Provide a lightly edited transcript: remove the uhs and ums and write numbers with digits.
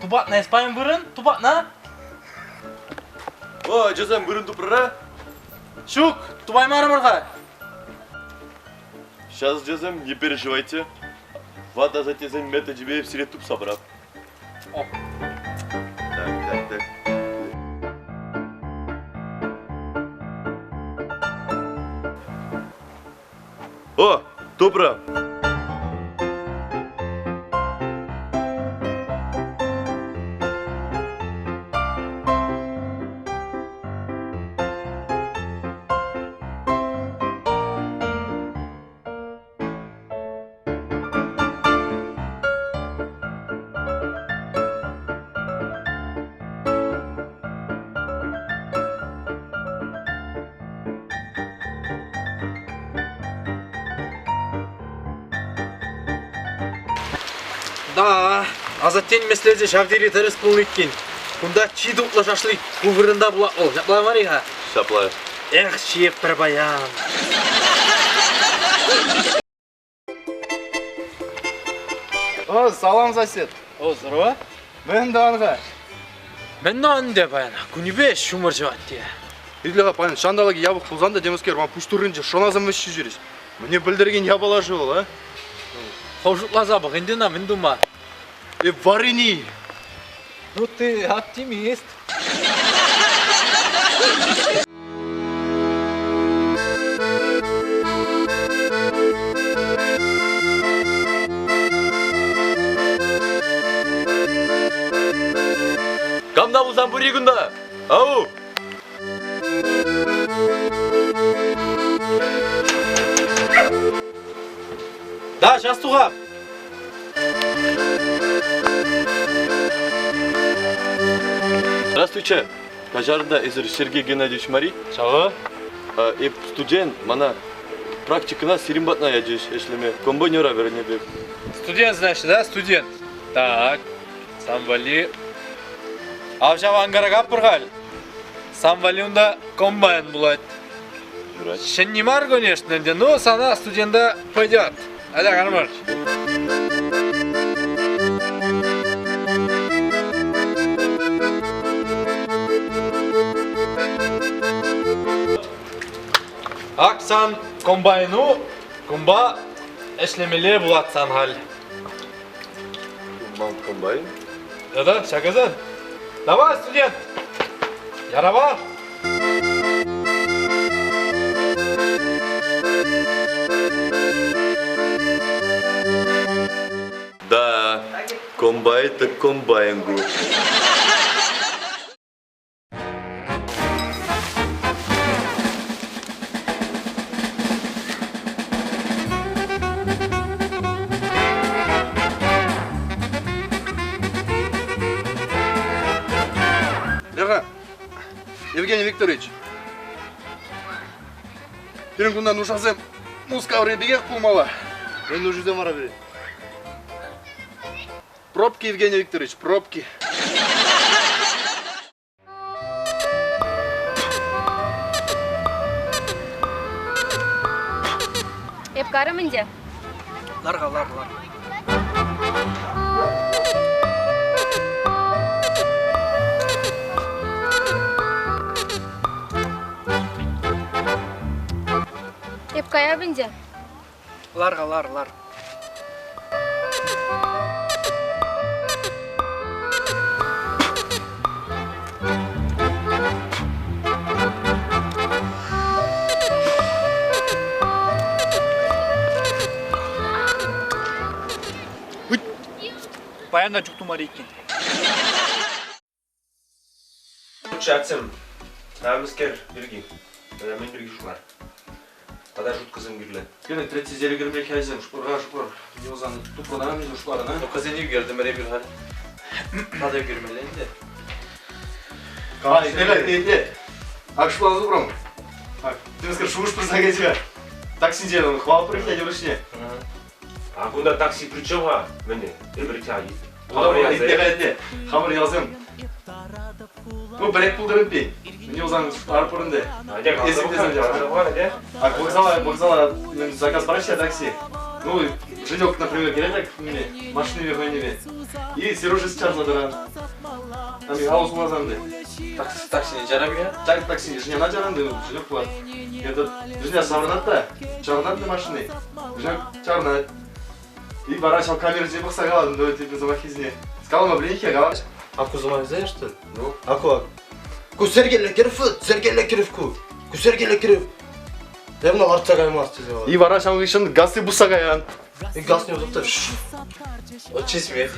Тупатна эс паян вырӑн? Тупатна? О, ачасем, вырӑн тупрӑра? Ҫук, тупаймарӑмӑр-ха. Сейчас, ачасем, не переживайте. Ват асаттесен меточӗпе сире тупса парап. О. Так, так, так. О, тупрӑм. Да, асаттен меслечӗ ҫав тери тӗрӗс пулнӑ иккен. Кунта чи тутлӑ шашлык ку вырӑнта пулать вӑл. Ҫапла мар-и-ха? Ҫапла. Эх, ҫиеп пӗр паян. О, салам, сосед. О, здорово. Мӗн тӑван-ха? Мӗн тӑван ӗнтӗ паян? Кунӗпе ҫумӑр ҫӑвать те. Итле-ха, паян ҫанталӑкӗ япӑх пулсан та темӗскер ман пуҫ тӑрринче шӑнасем вӗҫсе ҫӳрӗҫ. Мӗне пӗлтерекен япала-ши вӑл, а? Хӑв шутласа пӑх ӗнтӗ ӑна мӗн тума? Э, варени! Ну ты оптимист. Кам та пулсан пур-и кунта? Ау! Да, сейчас тухап. Здравствуйте. Каҫарӑр эсир Сергей Геннадьевич мар-и? Чего? Эп студент, мана практикӑна сирӗн патна ячӗҫ ӗҫлеме. Комбайнера вӗреннӗ пек. Студент, значит, да? Студент. Так, сан валли... Ав ҫав ангара каппӑр халь. Сан валли унта комбайн пулать. Юрать. Ҫӗнни мар, конечно, ӗнтӗ, но сана студента пойдет. Атя, кармӑр. Ак сан комбайну кумпа ӗҫлемелле пулать сан халь. Ман комбайн? Да-да, ҫакӑ Давай, студент! Ярава! Да, комбайн так комбайн ку. Лера, Евгений Викторович, пирӗн кунта нушасем Мускаври пекех пулмалла. Мӗн нушисем вара пирӗн? Пробки, Евгений Викторович, пробки. Эп карӑм ӗнтӗ. Лар-ха, лар, лар. Эп каяп ӗнтӗ. Лар-ха, лар, лар. Паян та чуп тумарӗ иккен. Чатсем, мӗскер пирки? Тата мӗн пирки шутлар? Тата шуткӑсем кирлӗ. Пирӗн третий зелегерме хайсем шпурга шпур не узан тупрана между шпарана. Кӑсене ӳкертӗмӗр эпир халь. Тата ӳкермелле ӗнтӗ. Ай, итле, итле. Ак шутласа тупрӑм. Ак, темскер шухӑш пырса кӗчӗ. Таксинче хвал пырать вӗҫне. А кунта такси при чем-ха? Мӗне? Эпир Итле, хамӑр ялсем. Ну, пӗрек пултӑр ӗнтӗ. Мӗне узан ар пурӑнтӗ. Эсӗ А вокзала, вокзала заказ параҫҫӗ такси. Ну, Женек, например, килет мне, машине хӑйнипе. И Сережа чарса тӑран. Там и хаус уласан да. Такси, таксине чарам-и? Так, такси, Женя чаран да, Женек пулать. Этот, Женя саврынать та, чарнать на машине. Женек чарнать. И вара ҫав камера пӑхса калатӑн, ну, типа, замахизне. Сказал, блин, я говорю. А ку знаешь, что ли? Ну. А ку? Ку Сергей Лекерев, Сергей Лекерев ку. Ку Сергей Лекерев. Явно лартса каймас тесе. И вара ҫав хыҫҫӑн газы пусса каян. И газ не удобно. Вот чей смех.